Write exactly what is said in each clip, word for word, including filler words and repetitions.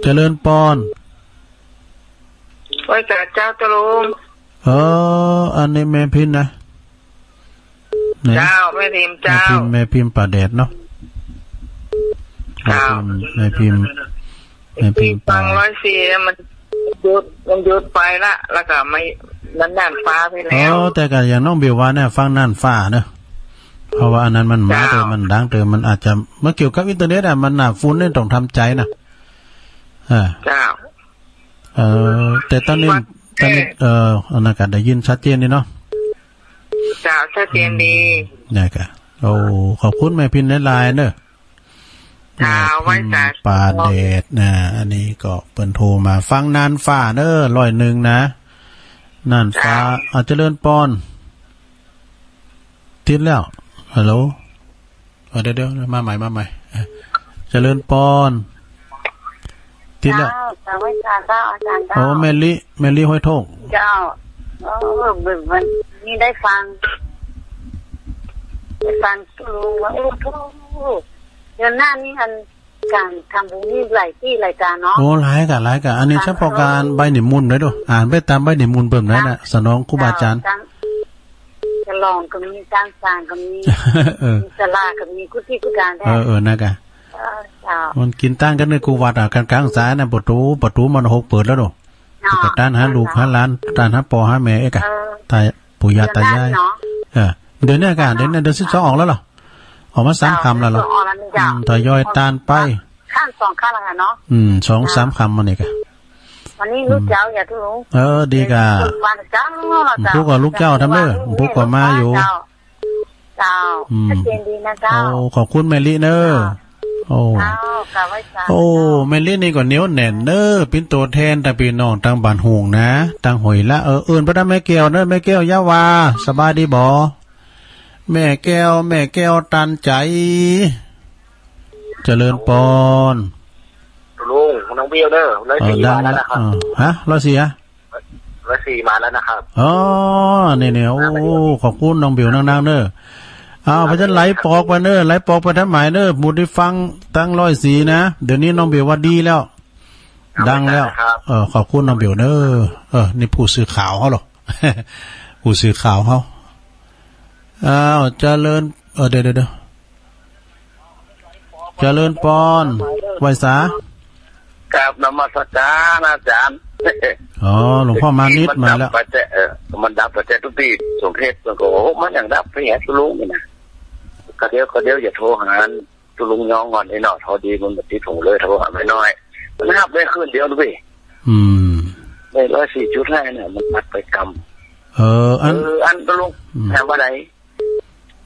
เจริญปอน ไหว้สาเจ้าตะลุง เออ อันนี้แม่พิมพ์นะ ไหน เจ้า แม่พิมพ์ แม่ เจ้า พิมพ์ แม่พิมพ์ป่าแดดเนาะ เจ้า แม่พิมพ์ แม่พิมพ์ แม่พิมพ์ ฟัง ป่า ร้อยสี่ มันหยุด มันหยุดไปละ แล้วก็ไม่ มันน่านฟ้าไปแล้ว เออ แต่ก็อย่างน้องบิวว่าเนี่ย ฟังน่านฟ้าเนอะ เพราะว่าอันนั้นมันมา เจ้า เติม มันดังเติม มันอาจจะ มันเกี่ยวกับอินเทอร์เน็ตอะ มันหนาฝุ่นเนี่ยต้องทำใจนะ อ่า เจ้า เออ แต่ตอนนี้ วัด ตอนนี้ เออ อันนั้นก็ได้ยินชัดเจนดีเนาะ เจ้า ชัดเจนดี อืม เนี่ยก็ โอ้ ขอบคุณแม่พิมพ์หลายๆ เนอะ เจ้า แม่พิมพ์ ไหว้สา ป่าแดดนะ อันนี้ก็เปิ้นโทรมา ฟังน่านฟ้าเนอะ ร้อยหนึ่งนะ น่านฟ้า เจ้า อ่ะ เจริญปอน ติดแล้ว ฮัลโหล เออ เดี๋ยวๆ มาใหม่ มาใหม่ เออ เจริญปอน ติดแล้ว เจ้า เจ้า ไหว้สาเจ้า อาจารย์เจ้า โอ้ แม่ลิ แม่ลิห้วยโทก เจ้า เออ เบิ่งวันนี้ได้ฟัง ได้ฟังตะลุงว่า โอ้โธ่ เดี๋ยวหน้านี้อัน ก๋านทำบุญนี่หลายตี้หลายก๋านเนาะ โอ้ หลายก๋าน หลายก๋าน อันนี้ ค่ะ เฉพาะก๋าน เออ ใบหนิมนต์เลยดู อ่านไปตามใบหนิมนต์เปิ้นนั่นแหละ ค่ะ สนองครูบาอาจารย์ เจ้า จ้าง ฉลองก็มี จ้างสร้างก็มี เออ มีศาลาก็มี กู้ตี้กู้ตางแท้ เออ เออ นะกะ เออ เจ้า มันกิ๋นตังค์กั๋นเนี่ย กู้วัดอะ ก๋างๆ สายน่ะ ประตู๋ ประตู๋มรณหกเปิดแล้วดู เนาะ ก็ต้านหาลูก เจ้า หาหลาน ต้านหาป้อหาแม่เอ๊ะกะ เออ ตาย ปู่ย่าตายาย เดี๋ยวนั้นเนาะ เออ เดี๋ยวเนี้ยกะ เดี๋ยวเนี้ยเดือนสิบสองออกแล้วเหรอ ออกมาสามค่ำแล้วเหรอ เจ้า ออกแล้วนี่เจ้า อืม ทยอยต้านไป ค่ำสองค่ำแล้วเนาะ อืม สองสามค่ำมานี่กะ วันนี้ฮู้เจ้า อืม อย่าทุลุง เออ ดีกะ เปิดวันเจ้า เจ้า ทุกข์กับลูกเจ้าทำเด้อ ทุกข์กับมาอยู่ เจ้า เจ้า อืม ชัดเจนดีนะเจ้า โอ้ ขอบคุณแม่ลิเนอะ เจ้า โอ้ เจ้า กราบไหว้สา โอ้ เจ้า แม่ลินี่ก็เหนียวแน่นเนอะ เป๋นตั๋วแทนตางปี้น้องตางบ้านโฮ่งนะ ตางห้วยละ เออ เอิ้นไปตางแม่แก้วเนอะ แม่แก้ว ยะหว่า สบายดีบ่ แม่แก้ว แม่แก้วตันใจ๋ เจริญปอน ลุง น้องบิวเนอะ ร้อยสี่ เออ ดัง มาแล้วนะครับ เออ ฮะ ร้อยสี่ อะ ร้อยสี่ มาแล้วนะครับ อ๋อ นี่ๆ โอ้ ขอบคุณน้องบิวนักๆ เนอะ อ้าว เพราะฉะนั้นไหลปอกไปเนอะ ไหลปอกไปทางหมายเนอะ หมู่ตี้ฟังตางร้อยสี่ นะ เดี๋ยวนี้น้องบิวว่าดีแล้ว ดังแล้ว ครับ เออ ขอบคุณน้องบิวเนอะ เออ นี่ผู้สื่อข่าวเฮาเหรอ ผู้สื่อข่าวเฮา อ้าว เจริญ เออ เดี๋ยว เดี๋ยว เดี๋ยว เจริญปอน ไหว้สา กราบนมัสการอาจารย์ อ๋อ หลวงพ่อมานิดมาแล้ว มันดับไปแต่ เออ มันดับไปแต่ตุ๊กตี้สมเพชร มันก็ โอ้ มันยังดับไปแหงตุ๊ลุงนี่นะ ก็เดี๋ยว ก็เดี๋ยวอย่าโทรหาตุ๊ลุงยองก่อนไอ้หน่อย พอดีมันบ่ติดผมเลย โทรหาแม่น้อย มันฮับได้คืนเดียวนะพี่ อืม ได้ร้อยสี่จุดห้าเนี่ย มันตัดไปกำ เออ อัน เออ อันตุ๊ลุง อืม ถามว่าได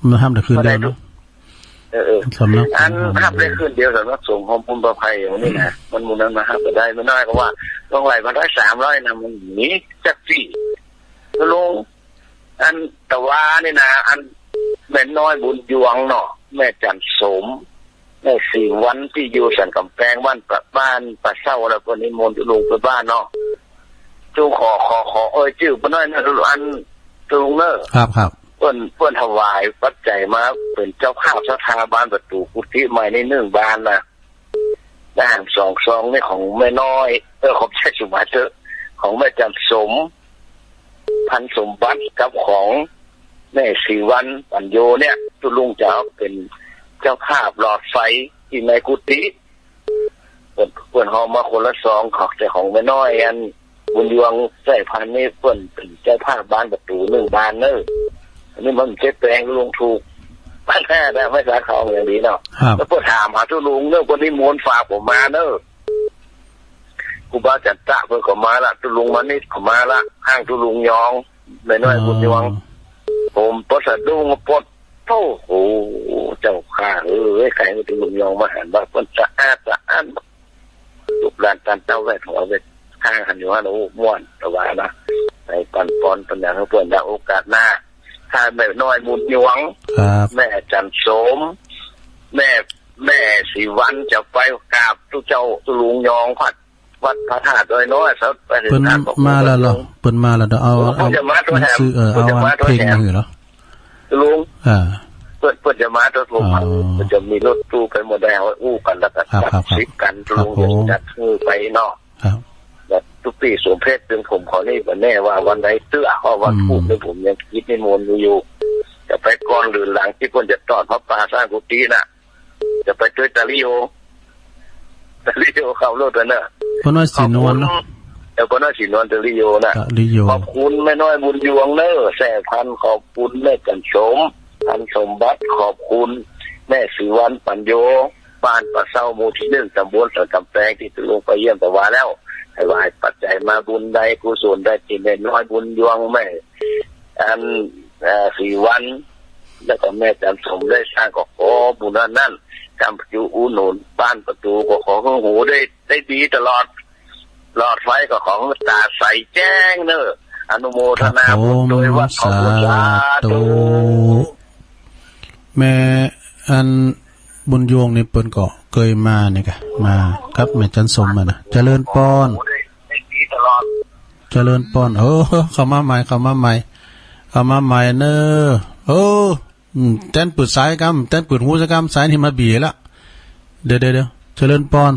มันฮับได้คืนเดียวเนาะ เออ เออ สำนักสงฆ์ อันฮับได้คืนเดียว สำนักสงฆ์ของบุญประภัยอย่างนี้นะ มันหมู่นั้นมาฮับบ่ได้ แม่น้อยก็ว่า ต้องไหลมาได้สามร้อยนะ มันหนีจักตี้ ตุ๊ลุง อันตะวานี่นะ อันแม่น้อยบุญยวงเนาะ แม่จันทร์สม แม่ศรีวรรณ ตี้อยู่สันก๋ำแปง บ้านปะ บ้านป่าเซ้า แล้วก็นิมนต์ตุ๊ลุงไปบ้านเนาะ ตุ๊ลุงขอ ขอ ขอเอ่ยจื้อป้าน้อยนะ ตุ๊ลุง อันตุ๊ลุงเนอะ ครับ ครับ เปิ้น เปิ้นถวายปัจจัยมาเป๋นเจ้าภาพศรัทธาบานประตู๋กุฏิใหม่นี่นึ่งบานนะ อาหารสองซองนี่ของแม่น้อย เออ ขอบใจ๋สุภาพเถอะ ของแม่จันทร์สม พันสมบัติ กับของแม่ศรีวรรณ ปัญโญเนี่ย ตุ๊ลุงจะเอาเป๋นเจ้าภาพหลอดไฟตี้ในกุฏิ เปิ้น เปิ้นเอามาคนละซอง ของ แต่ของแม่น้อย อันบุญยวงสายพันธุ์นี่ เปิ้นเป๋นเจ้าภาพบานประตู๋นึ่งบานเนอะ อันนี้มันเจ็ดแปง ตุ๊ลุงถูก บ้านแท้นะ ไม่สาเขาอย่างดีเนาะ ครับ แล้วเปิ้นถามหาตุ๊ลุงเนอะ เปิ้นนิมนต์ฝากผมมาเนอะ ครูบาจันตะเปิ้นก็มาละ ตุ๊ลุงมานิดก็มาละ อ้างตุ๊ลุงยอง แม่น้อยบุญยวง อ๋อ ผมปดสะดุ้งปด โอ้โห เจ้าข้าเอ้ย ใค่ตุ๊ลุงยองมาหันว่าเปิ้นสะอาดสะอ้าน ลูกหลานต้านเต้าแวดหัวแวดข้างหันอยู่หั้น โอ้ ม่วน ตะวานะ ไปปันปอนปันหยังหื้อเปิ้นนะ โอกาสหน้า ถ้าแม่น้อยบุญยวง ครับ แม่จันทร์สม แม่ แม่ศรีวรรณจะไปกราบตุ๊เจ้าตุ๊ลุงยองพัด วัดพระธาตุดอยน้อย ครับ ไปถึง เปิ้น การบอก มาแล้วเหรอ เปิ้นมาแล้วเหรอ เอา เปิ้น เอา จะมาตัวแถม หนังสือ เออ เปิ้นจะมาตัวแถม เอาเพลงมาหื้อเหรอ ลุง อ่า ปิ้น ปิ้นจะมาตวยผม อ๋อ ปิ้นจะมีรถตู้ไปหมดได้ เฮาอู้กั๋นแล้วก็ ครับ จัด ครับ ครับ สิทธิ์กั๋น ครับ ลุงจะ ผม จัดหื้อไปเนาะ ครับ แบบตุ๊ปี้สมเพชร ตึงผมเขานี่บ่แน่ว่าวันใดเตื้อ เพราะว่า อืม ถูกนี่ผมยังกิจนิมนต์อยู่ จะไปก่อนหรือหลังตี้เปิ้นจะตอดผ้าป่าสร้างกุฏิน่ะ จะไปตวยตาลิโย ตาลิโยขับรถน่ะ ป้อน้อยศรีนวลเนาะ ขอบคุณ เออ ป้อน้อยศรีนวล ตาลิโยน่ะ ตาลิโย ขอบคุณแม่น้อยบุญยวงเนอะ แสงพันธุ์ ขอบคุณแม่จันสม พันธุ์สมบัติ ขอบคุณแม่ศรีวรรณปัญโย บ้านป่าเซ้า หมู่ตี้หนึ่ง ตำบลสันกำแปง ตี้ตุ๊ลุงไปเยี่ยมตะวาแล้ว ถวายปัจจัยมาบุญใดกุศลใดตี้แม่น้อยบุญยวง แม่ อัน เอ่อ ศรีวรรณ แล้วก็แม่จันสมได้สร้าง ก็ขอบุญอันนั้น กำอยู่อุดหนุนบ้านประตู ก็ขอหื้อหูได้ ได้ดีตลอด หลอดไฟก็ขอหื้อต๋าใสแจ้งเนอะ อนุโมทนาบุญโดยวัด ครับผม ขอบคุณ สาธุ สาธุ แม่อันบุญยวงนี่เปิ้นก็เกยมานี่กะ มากับแม่จันสมอะนะ เจริญปอน ได้ดีตลอด เจริญปอน โอ้ เข้ามาใหม่ เข้ามาใหม่ เข้ามาใหม่เนอะ โอ้ อืม แตนปืดสายกำ แตนปืดหูซะกำ สายนี่มาเบียดละ เดี๋ยว เดี๋ยว เดี๋ยว เจริญปอน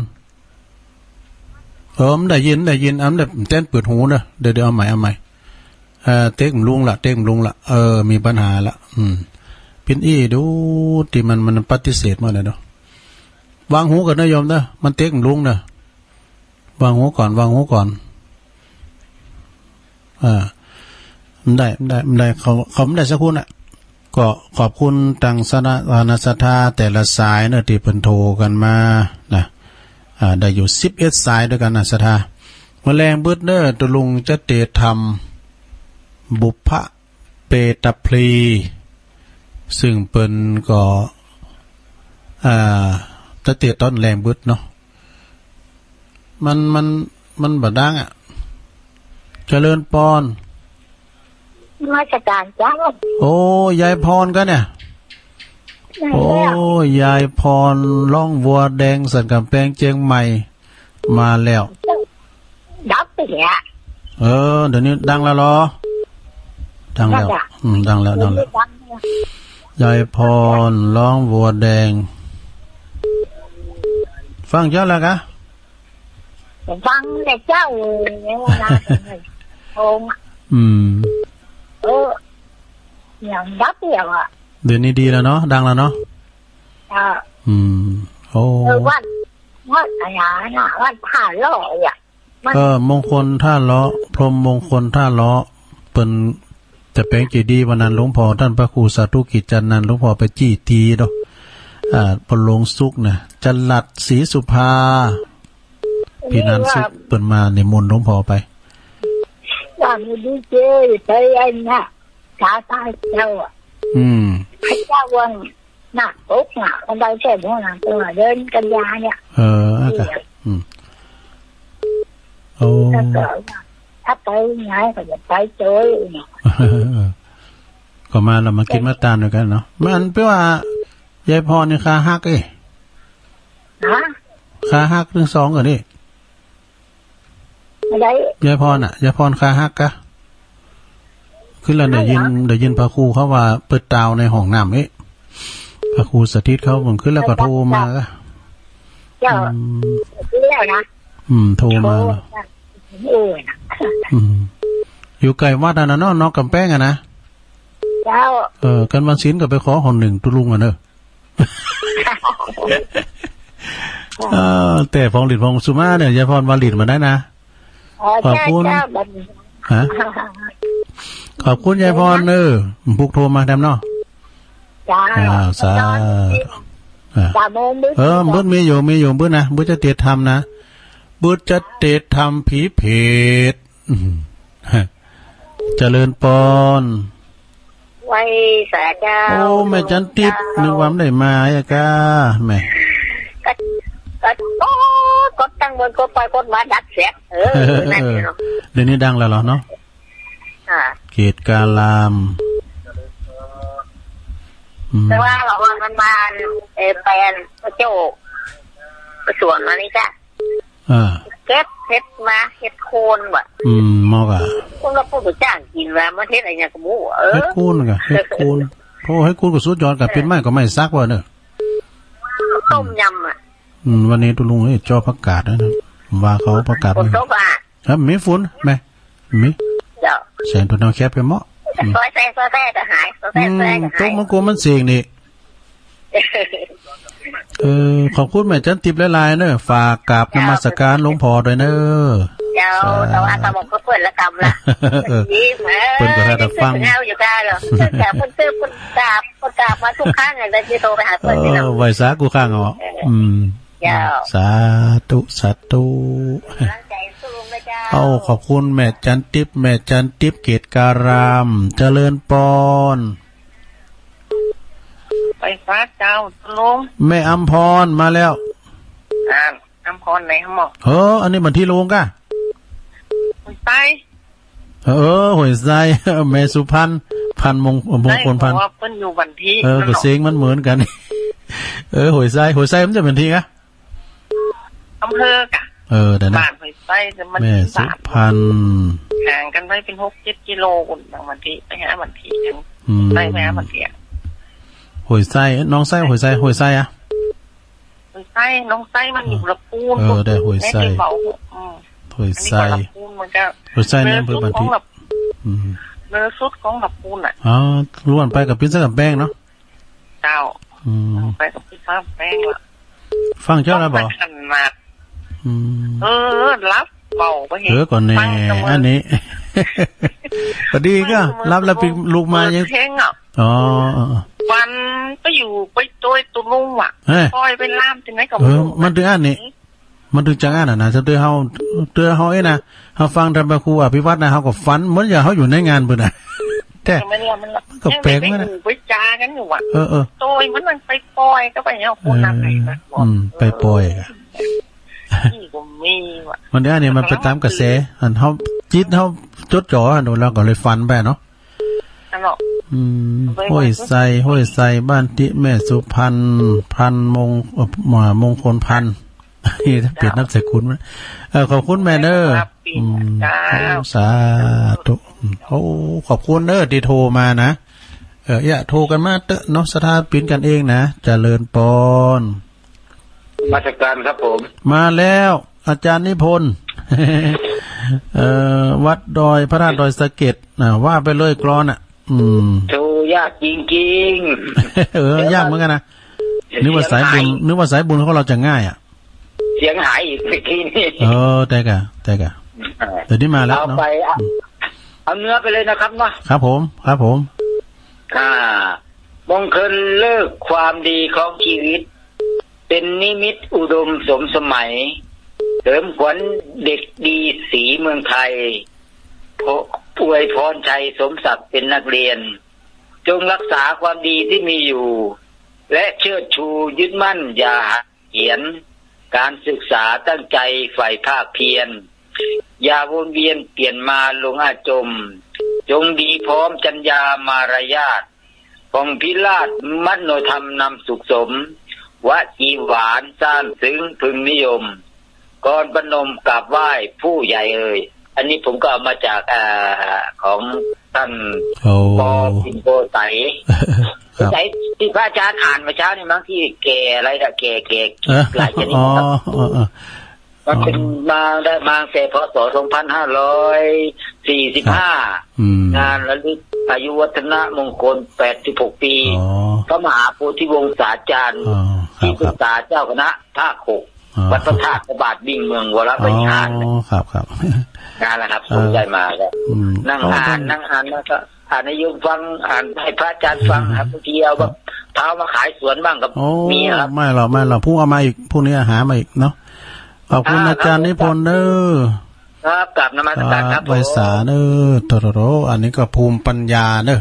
เออ มันได้ยิน ได้ยิน อ่ะ มันได้ แตนปืดหูเนอะ เดี๋ยว เดี๋ยว เอาใหม่ เอาใหม่ เอ่อ เต๊กมันลุงละ เต๊กมันลุงละ เออ มีปัญหาละ อืม ปิ้นอี้ดู ตี้มัน มันปฏิเสธหมดเลยเนาะ วางหูก่อนนะโยมเนอะ มันเต๊กมันลุงเนอะ วางหูก่อน วางหูก่อน อ่า มันได้ มันได้ มันได้ เขา เขามันได้สักคนน่ะ ก็ขอบคุณตังสนะ อ่า ศรัทธาแต่ละสายเนอะ ตี้เปิ้นโทรกั๋นมานะ อ่า ได้อยู่สิบเอ็ดสายตวยกั๋นนะ ศรัทธา เมื่อแลงบึดเนอะ ตุ๊ลุงจะเตรียมทำบุพพเปตพลี ซึ่งเปิ้นก็ อ่า จะเตรียมตอนแลงบึดเนาะ มัน มัน มันบ่ดังอะ เจริญปอน นมัสก๋านเจ้า โอ้ ยายพรกะเนี่ย ใช่แล้ว โอ้ ยายพร ร้องวัวแดง สันกำแปง เจียงใหม่ มาแล้ว ดับไปแล้ว เออ เดี๋ยวนี้ดังแล้วเหรอ ดังแล้ว ดังแล้ว อืม ดังแล้ว ดังแล้ว ดังแล้ว ยายพร ร้องวัวแดง ฟังเจ้าแล้วกะ ฟังแต่เจ้าเลยนะ โอ้ อืม เออ อย่างดับเดียวอะ เดี๋ยวนี้ดีแล้วเนาะ ดังแล้วเนาะ อ่า อืม โอ้ เออ วัด วัดอะไรนะ วัดท่าเลาะอะ มัน เออ มงคลท่าเลาะ พรหมมงคลท่าเลาะ เปิ้นจะแป๋งเจดีย์วันนั้น หลวงพ่อต้านพระครูสาธุกิจจันทร์นั้น หลวงพ่อไปจี้ตี๋เนาะ อ่า ปนหลวงสุขนะ จรัสศรีสุภา พี่นันสุข เปิ้นมานิมนต์หลวงพ่อไป ว่ามีดีเจไปไอ้น่ะ สาธาเจ้าอะ อืม พระเจ้าวัง น่ะ ตกน่ะ คนใดแค่หัวหน้าตัวเดินกันยาเนี่ย เออ อ่ะกะ เนี่ย อืม โอ้ แล้วก็ว่า ถ้าไปไหนก็อย่าไปโจยเนี่ย ก็มาแล้วมากิ๋นมาตานตวยกั๋นเนาะ มันแป๋ว่ายายพรนี่ขาหักเอ้ย ฮะ ขาหักตึงสองก่อนี่ อะไร ยายพรน่ะ ยายพรขาหักกะ ขึ้นแล้วได้ยิน ได้ยินพระครูเขาว่าเปิ้นตาวในห้องน้ำเอ๊ะ พระครูสถิตเขา ผมขึ้นแล้วก็โทรมากะ เจ้า อืม แล้วนะ อืม โทรมา โทรมา โอ้ยนะ อืม อยู่ใก้วัดอะนะเนาะ นอกกำแปงอะนะ เจ้า เออ กั๋นวันศีลก็ไปขอหนนึ่งตุ๊ลุงอะเนอะ เออ แต่พองหลีดพองสุมาเนี่ย ยายพรว่าหลีดมาได้นะ อ๋อ ขอบคุณ เจ้า เจ้า บัดนี้ ฮะ ขอบคุณยายพรเนอะ ปุ๊กโทรมาแถมเนาะ เจ้า อ่า สาธุ อ่า สามโมงบึด เออ บึดมีอยู่ มีอยู่ บึดนะ บึดจะเตรียมทำนะ บึดจะเตรียมทำผีเปรต อืม เจริญปอน ไหว้สาเจ้า โอ้ แม่จันทิพย์ นึกว่าบ่ได้มาอะกะ แม่ ก็ ก็ โอ้ กดตั้งบน กดไป กดมา ดับแสบ เออ นั่นเนาะ เดี๋ยวนี้ดังแล้วเหรอเนาะ อ่า เกตการาม อืม แต่ว่าเราว่ามันมา เอ่อ ไปอันพระเจ้า ไปสวนมานี่จ้ะ อ่า เก็บเห็ดมา เห็ดโคนว่ะ อืม มอกอะ คนก็พูดจ้างกิ๋นว่ามันเห็ดอะไรเนี่ยก็บ่ฮู้ เออ เห็ดโคนกะ เห็ดโคน โอ้ หื้อกู๊ดก็สุดยอด ก๋าเป๋นไม้ก็ไม้สักว่ะเนาะ ต้มยำอะ อืม วันนี้ตุ๊ลุงเอ้ย เจาะผักกาดนะ ว่าเขาผักกาด ฝนตกอะ ครับ มีฝนแม่ มี เจ้า แสงตั๊วน้องแคบไปเหมาะ อืม ซอยแซ่ ซอยแซ่ก็หาย ซอยแซ่ อืม ซอยแซ่ก็หาย ตกมันกลัวมันเสียงนี่ เออ ขอบคุณแม่จันติบหลายๆ เนอะ ฝากกราบนมัสการหลวงพ่อด้วยเนอะ เจ้า สาธุ แต่ว่าสมองก็เปิ้นละกำละ เออ ยิ้ม เปิ้นก็น่าจะฟัง เออ นึกถึงเอาอยู่ได้เหรอ เปิ้นก็ เปิ้นตื้อ เปิ้นกราบ เปิ้นกราบมาทุกครั้งเลย ที่โทรไปหาเปิ้นนี่เนาะ เออ ไหว้สากู้ครั้งเอา เออ อืม เจ้า สาธุ สาธุ กำลังใจสู้นะเจ้า เอา ขอบคุณแม่จันติบ แม่จันติบ เกตการาม เจริญปอน ไหว้สาเจ้าลุง แม่อำพรมาแล้ว อ่า อำพรไหนหมอ เออ อันนี้บันทีลุงกะ ห้วยไซ เออ ห้วยไซ แม่สุพรรณ พรรณมง มงคลพรรณ ได้ เพราะว่าเปิ้นอยู่บันที เออ นั่นเนาะ ก็เสียงมันเหมือนกั๋น เออ ห้วยไซ ห้วยไซมันจะบันทีกะ อำเภอกะ เออ เดี๋ยวนะ บ้านห้วยไซ แต่มัน แม่สุพรรณ ห่างกั๋นไปเป๋นหกเจ็ดกิโลกุ่น บางบันทีไปหาบันทีกั๋น อืม ไป ไปหาบันทีอะ ห้วยไซ หนองไซ ห้วยไซ ห้วยไซอะ ห้วยไซ หนองไซมันอยู่ อ่า ลำพูน เออ ได้ ห้วยไซ แม่เจ๊เบา อืม ห้วยไซ อันนี้ก็ลำพูนเหมือนกั๋น ห้วยไซในอำเภอบันที เนินสุดของลำ อืม เนินสุดของลำพูนอะ อ๋อ ล้วนไปกับปิ้นสักกำแพงเนาะ เจ้า อืม ไปกับปิ้นสักกำแพงละ ฟังเจ้าแล้วบ่ ต้องไปขนาด อืม เออ หลับเบาไปเห็น เออ ก่อนแน่ ฟังแต่ว่า อันนี้ พอดีก็ ฟังแต่ว่า หลับแล้วปิ๊กลุกมายัง เปิดเพลงอะ อ๋อ ฝันไปอยู่ไปโตยตุ๊ลุงว่ะ เฮ้ย ปล่อยไปล่ามที่ไหนก็ เออ ไม่รู้ มันตึงอั้นนี่ มันตึงจังอั้นน่ะนะ ถ้าเตื้อเฮา เตื้อเฮาเอ้ยนะ เฮาฟังธรรมครูอภิวัฒน์นะ เฮาก็ฝันเหมือนอย่างเฮาอยู่ในงานเปิ้นน่ะ แต่ มันละ มันละ มันก็แปลก แม่งไป เหมือนกัน ไปจากันอยู่ว่ะ เออ เออ โตยมันนั่งไปปล่อยก็ไปเอาคนนั้นไปนะ เออ อืม ไปปล่อยอะ นี่ก็มีว่ะ มันเดี๋ยวนี้มันไปต๋ามกระแส อันเฮา จิตเฮาจดจ่ออันนั้น เฮาก็เลยฝันไปเนาะ อันเนาะ อืม ไป ห้วยไซ ห้วยไซ บ้านติแม่สุพรรณ พรรณมง เอ่อ มงคลพรรณ เปลี่ยนนามสกุลมา เออ ขอบคุณแม่เนอะ ครับ อืม เจ้า โอ้ สาธุ โอ้ ขอบคุณเนอะ ตี้โทรมานะ เออ เอี้ย โทรกั๋นมาเต๊อะเนาะ ศรัทธาเป๋นกั๋นเองนะ เจริญปอน นมัสการครับผม มาแล้ว อาจารย์นิพนธ์ เอ่อ วัดดอย พระธาตุดอยสะเก็ด อ่า ว่าไปเลยกลอนน่ะ อืม โธ่ ยากจริงๆ เออ ยากเหมือนกั๋นนะ นึกว่าสายบุญ นึกว่าสายบุญของเราจะง่ายอะ เสียงหายอีกเมื่อกี้นี่ เออ แต่กะ แต่กะ อ่า เดี๋ยวนี้มาแล้วเนาะ เอาไป เอา อืม เอาเนื้อไปเลยนะครับเนาะ ครับผม ครับผม อ่า มงคลฤกษ์ความดีของชีวิต เป๋นนิมิตอุดมสมสมัย เสริมขวัญเด็กดีศรีเมืองไทย อวยพรชัยสมศักดิ์เป๋นนักเรียน จงรักษาความดีตี้มีอยู่ และเชิดชูยึดมั่นอย่าหัก เหียน ก๋านศึกษาตั้งใจ๋ใฝ่ภาคเพียร อย่าวนเวียนเปลี่ยนมาหลงอาจม จงดีพร้อมจัญญามารยาท ผ่องพิราศมโนธรรมนำสุขสม วจีหวานซ่านซึ้งพึงนิยม ก่อนประนมกราบไหว้ผู้ใหญ่เอ่ย อันนี้ผมก็เอามาจาก อ่า ของต้าน โอ้ ป.ปิ่นโพธิ์ใส ครับ ใสที่พระอาจารย์อ่านเมื่อเช้านี่มั้ง ตี้แก่อะไรนะ แก่ แก่ เออ หลายชนิดนะครับ อ๋อ เออ เออ มันเป๋น อ๋อ มาได้มาตั้งแต่ พ.ศ. สองพันห้าร้อยสี่สิบห้า ครับ อืม งานระลึกอายุวัฒนมงคล แปดสิบหก ปี อ๋อ พระมหาโพธิวงศาจารย์ อ๋อ ครับ ที่ปรึกษาเจ้าคณะภาคหก อ๋อ วัดพระธาตุพระบาทบิ่งเมืองวรวิหาร อ๋อ ครับ ครับ นั่นแหละครับ เออ ผมได้มาก็ อืม นั่งอ่าน อ๋อ นั่งอ่านแล้วก็อ่านให้โยมฟัง อ่านให้พระอาจารย์ฟังครับ บางทีเอาแบบ ครับ พามาขายสวนบ้างก็ โอ้ มีครับ ไม่หรอก ไม่หรอก พรุ่งเอามาอีก พรุ่งนี้หามาอีกเนาะ ขอบคุณ อ่า อาจารย์ ครับผม นิพนธ์เด้อ ครับ กราบนมัสการครับ ครับ ไหว้สาเด้อ โถ โถ โถ อันนี้ก็ภูมิปัญญาเด้อ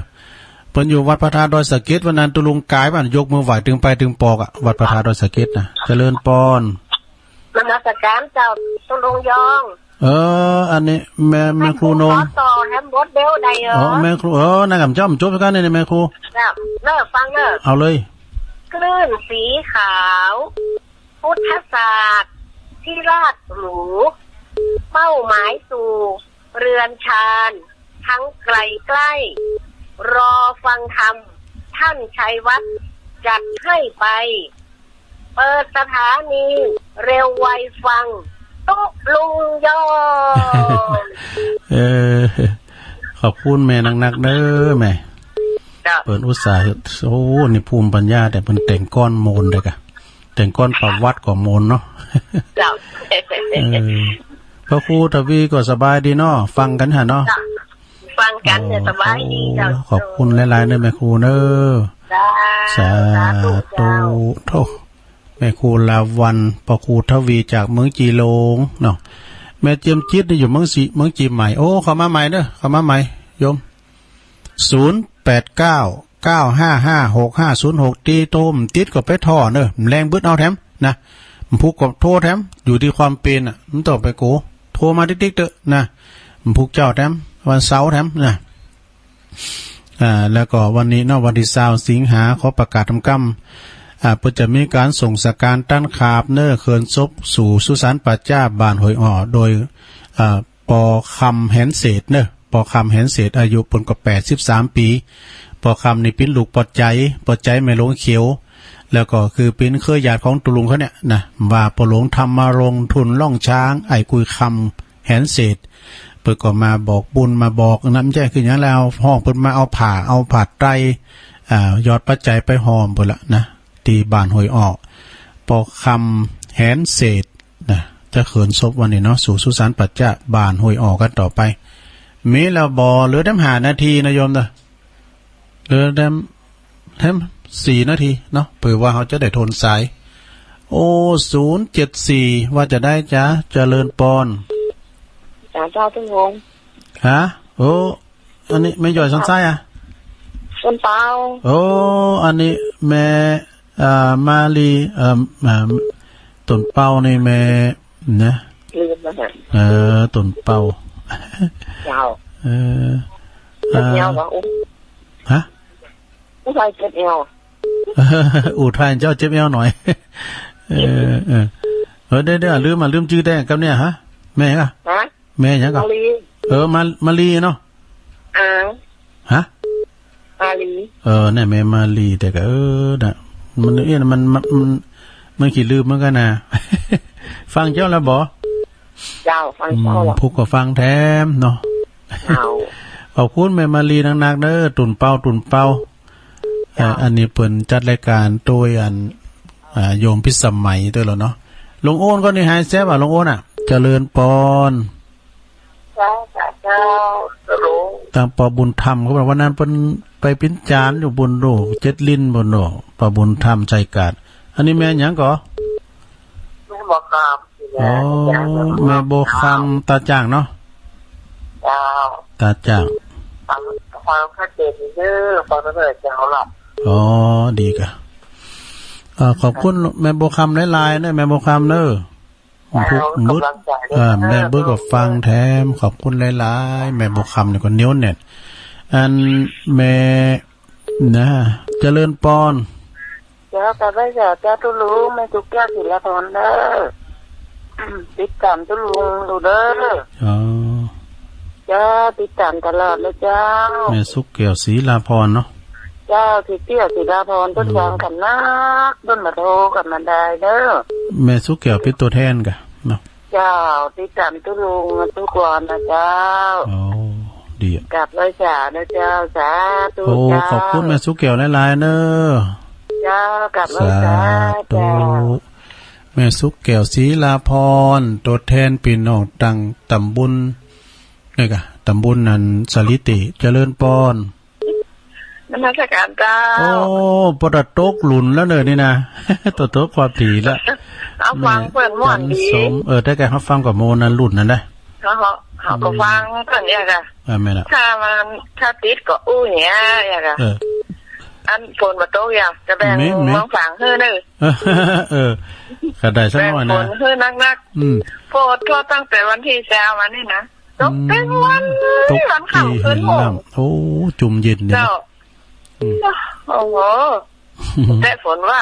เปิ้นอยู่วัดพระธาตุดอยสะเก็ด วันนั้นตุ๊ลุงกายบ้านยกมือไหว้ตึงไปตึงปอกอะ วัดพระธาตุดอยสะเก็ดนะ เจริญปอน นมัสการเจ้าตุ๊ลุงยอง เออ อันนี้แม่ แม่ครูนง ขอต่อแฮมบดเบลได้เหรอ อ๋อ แม่ครู เออ นั่งกับจ้อมจบกันนี่ แม่ครู ครับ เลิกฟังเลิก เอาเลย คลื่นสีขาว พุทธศาสตร์ที่ราชหรู เป้าหมายสู่เรือนฌานทั้งไกลใกล้ รอฟังธรรม ท่านชัยวัฒน์จัดให้ไป เปิดสถานีเร็วไวฟัง ตุ๊ลุงโยง เออ ขอบคุณแม่นักๆ เด้อแม่ เจ้า เปิ้นอุตส่าห์ โอ้ นี่ภูมิปัญญา แต่เปิ้นแต่งกลอนโมนเลยกะ แต่งกลอนประวัติก็โมนเนาะ เจ้า เออ พระครูทวีก็สบายดีเนาะ ฟังกั๋นหะเนาะ เจ้า ฟังกั๋นเนี่ย โอ้ สบายดีเจ้า ขอบคุณหลายๆ เด้อแม่ครูเด้อ สาธุ สาธุเจ้า โธ่ แม่ครูลาวัลย์ พระครูทวีจากเมืองจีหลงเนาะ แม่เจียมจิตนี่อยู่เมืองสี เมืองเจียงใหม่ โอ้ เข้ามาใหม่เด้อ เข้ามาใหม่ โยม ศูนย์แปดเก้า เก้าห้าห้า หกห้าศูนย์หก ตี้โต้มติดก็ไปถ่อเนอะ แรงบึดเอาแถมนะ มันผูกกับโทรแถม อยู่ตี้ความเป๋นอ่ะ มันต้องไปโก โทรมาติ๊กๆ เต๊อะนะ มันผูกเจ้าแถม วันเสาร์แถมนะ อ่า แล้วก็วันนี้เนาะ วันตี้ซาวสิงหา ขอประกาศตำกำ อ่า เปิ้นจะมีก๋านส่งสังฆารต้านขาบเนอะ เขินศพสู่สุสานป่าจ๊าบ้านห้วยอ้อ โดย อ่า ปอคำ แหนเศษเนอะ ปอคำ แหนเศษ อายุเปิ้นก็แปดสิบสามปี๋ ปอคำนี่เป๋นลูกป้อใจ๋ ป้อใจ๋แม่หลวงเขียว แล้วก็คือเป๋นเครือญาติของตุ๊ลุงเขาเนี่ยนะ ว่าป้อหลวงธรรมรงค์ ทุนล่องช้าง ไอ้กุยคำ แหนเศษ เปิ้นก็มาบอกบุญมาบอกน้ำใจคือหยังแล้ว ฮ้องเปิ้นมาเอาผ้า เอาผ้าไตร อ่า ยอดปัจจัยไปฮ้อมเปิ้นละนะ ตี้บ้านห้วยอ้อ ปอคำ แหนเศษ นะ จะเขินศพวันนี้เนาะ สู่สุสานป่าจ๊าบ้านห้วยอ้อกั๋นต่อไป มีแล้วบ่ เหลือแถมห้านาทีนะโยมเนาะ เหลือแถม แถมสี่นาทีเนาะ เผื่อว่าเฮาจะได้โทนสาย โอ้ ศูนย์เจ็ดสี่ ว่าจะได้จ๊ะ เจริญปอน สาธุ ตุ๊ลุง ฮะ โอ้ อันนี้แม่หย้อยสันทรายอะ สันเปา โอ้ อันนี้แม่ อ่า มาลี เอ่อ อ่า ต้นเปานี่แม่ นะ ลืมแล้วฮะ เออ ต้นเปา เจ้า เออ เจ็บเอว อ่า วะ อุ๊ย ฮะ ผู้ชายเจ็บเอว อุทัยเจ้าเจ็บเอวหน่อย เออ เออ เออ เดี๋ยว เดี๋ยว ลืมอะ ลืมจื้อแต๊กำเนี่ย ฮะ แม่อะ ฮะ แม่หยังก่อ มาลี เออ มา มาลีเนาะ อ่า ฮะ มาลี เออ เนี่ย แม่มาลี แต่ก็ เออ นะ มัน เอ๊ะ มัน มัน มัน มันขี้ลืมเหมือนกั๋นนะ ฟังเจ้าแล้วบ่ เจ้า ฟังเจ้า อืม แล้ว ผู้ก็ฟังแถมเนาะ เจ้า ขอบคุณแม่มาลีนักๆ เด้อ ตุ่นเปา ตุ่นเปา เอ่อ อันนี้เปิ้นจัดรายก๋านโดยอัน อ่า โยมพิสมัยตวยเหรอเนาะ ลุงโอนก็นี่หายแซบอ่ะ ลุงโอนอ่ะ เจริญปอน เจ้า เจ้า เจ้า ตางปอบุญธรรมเขาบอกวันนั้นเปิ้นไปปิ้นจานอยู่บุญโลก เจ็ดลิ้นบุญโลก ปอบุญธรรมใจกาด อันนี้แม่หยังก่อ แม่บัวคำ อ๋อ แม่บัวคำตาจ่างเนาะ เจ้า ตาจ่าง ฟัง ฟังชัดเจนเด้อ ฟังเด้อเจ้าหลับ อ๋อ ดีกะ เอ่อ ขอบคุณแม่บัวคำหลายๆ เด้อ แม่บัวคำเด้อ เจ้า บึด กำลังใจเด้อ เอ่อ แม่บึดก็ฟังแถม ขอบคุณหลายๆ แม่บัวคำนี่ก็เหนียวแน่น อันแม่ นะ เจริญปอน เจ้า กราบไหว้สาเจ้าตุ๊ลุง แม่สุกแก้ว ศิลาพรเด้อ ติดต๋ามตุ๊ลุงอยู่เด้อ อ๋อ เจ้า ติดต๋ามตลอดเลยเจ้า แม่สุกแก้ว ศิลาพรเนาะ เจ้า สุกแก้ว ศิลาพร เปิ้นฟังกั๋นนัก เปิ้นมาโทรกั๋นมาได้เด้อ แม่สุกแก้วเป๋นตั๋วแทนก่ะเนาะ เจ้า ติดต๋ามตุ๊ลุงทุกวันนะเจ้า อ๋อ ดีอะ กราบไหว้สานะเจ้า สาธุ โอ้ เจ้า ขอบคุณแม่สุกแก้วหลายๆ เน้อ เจ้า กราบไหว้สา สาธุ เจ้า แม่สุกแก้ว ศิลาพร ตั๋วแทนปี้น้องตางต๋ำบล นี่ก่ะ ต๋ำบลอันสาลีติ เจริญปอน นมัสก๋านเจ้า โอ้ ปอตะตกหลุนแล้วเน่อนี่นะ ตะตกความถี่แล้ว เอาฟังเปิ้นม่วนดี แม่จันสม เออ ได้แก่ฮับฟังกับโมนั้นรุ่นนั้นนะ เขา เขาก็ฟังเปิ้นเนี่ยก่ะ อ่า แม่นละ ถ้ามัน ถ้าติดก็อู้เนี่ย เนี่ยก่ะ เออ อันฝนบ่ตกอย่าง จะแบ่ง แม่น แม่น มองฝังหื้อเน่อ เออ ก็ได้สักหน่อยนะ แบ่งฝนหื้อนักๆ อืม ฝนตกตั้งแต่วันตี้ซาวมานี่นะ ตกเต็มวัน อืม ตก วันค่ำ ตี้ คืน เห็น หก ลำ โอ้ จุ่มเย็นดีนะ เจ้า อืม โอ้โห แต่ฝนว่า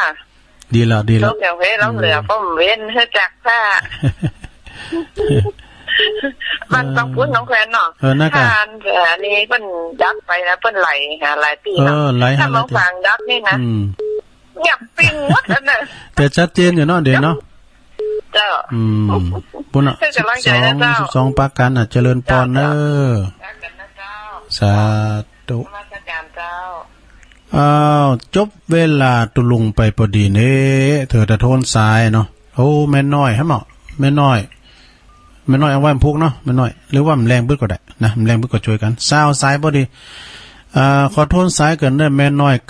ดีแล้ว ดีแล้ว ตกอย่างเว้น อืม เหลือ ผมเว้นหื้อจักผ้า บ้านตองปุ้นหนองแควนเนาะ เออ นั่นกะ ถ้าอัน เอ่อ อันนี้เปิ้นดับไปนะ เปิ้นไหลหาหลายตี้เนาะ เออ ไหลหาหลายตี้ ถ้าหม่องฝางดับนี่นะ อืม เงียบปิ้งหมดแล้วนะ แต่ชัดเจนอยู่เนาะ เดี๋ยวเนาะ เจ้า อืม ปุ้นน่ะ ให้กำลังใจนะเจ้า สิบสอง สิบสองปราการน่ะ เจริญปอนเนอะ เจ้า เจ้า รักกันนะเจ้า สาธุ นมัสการเจ้า อ้าว จบเวลาตุลุงไปปอดีเน่ เถิดตะโทนสายเนาะ โอ้ แม่น้อย ฮะเหมาะ แม่น้อย แม่น้อยเอาไว้มันพุกเนาะ แม่น้อย หรือว่ามันแลงบึดก็ได้นะ มันแลงบึดก็จ้วยกั๋น ซาวสายปอดี อ่า ขอโทนสายเกินเน่อ แม่น้อย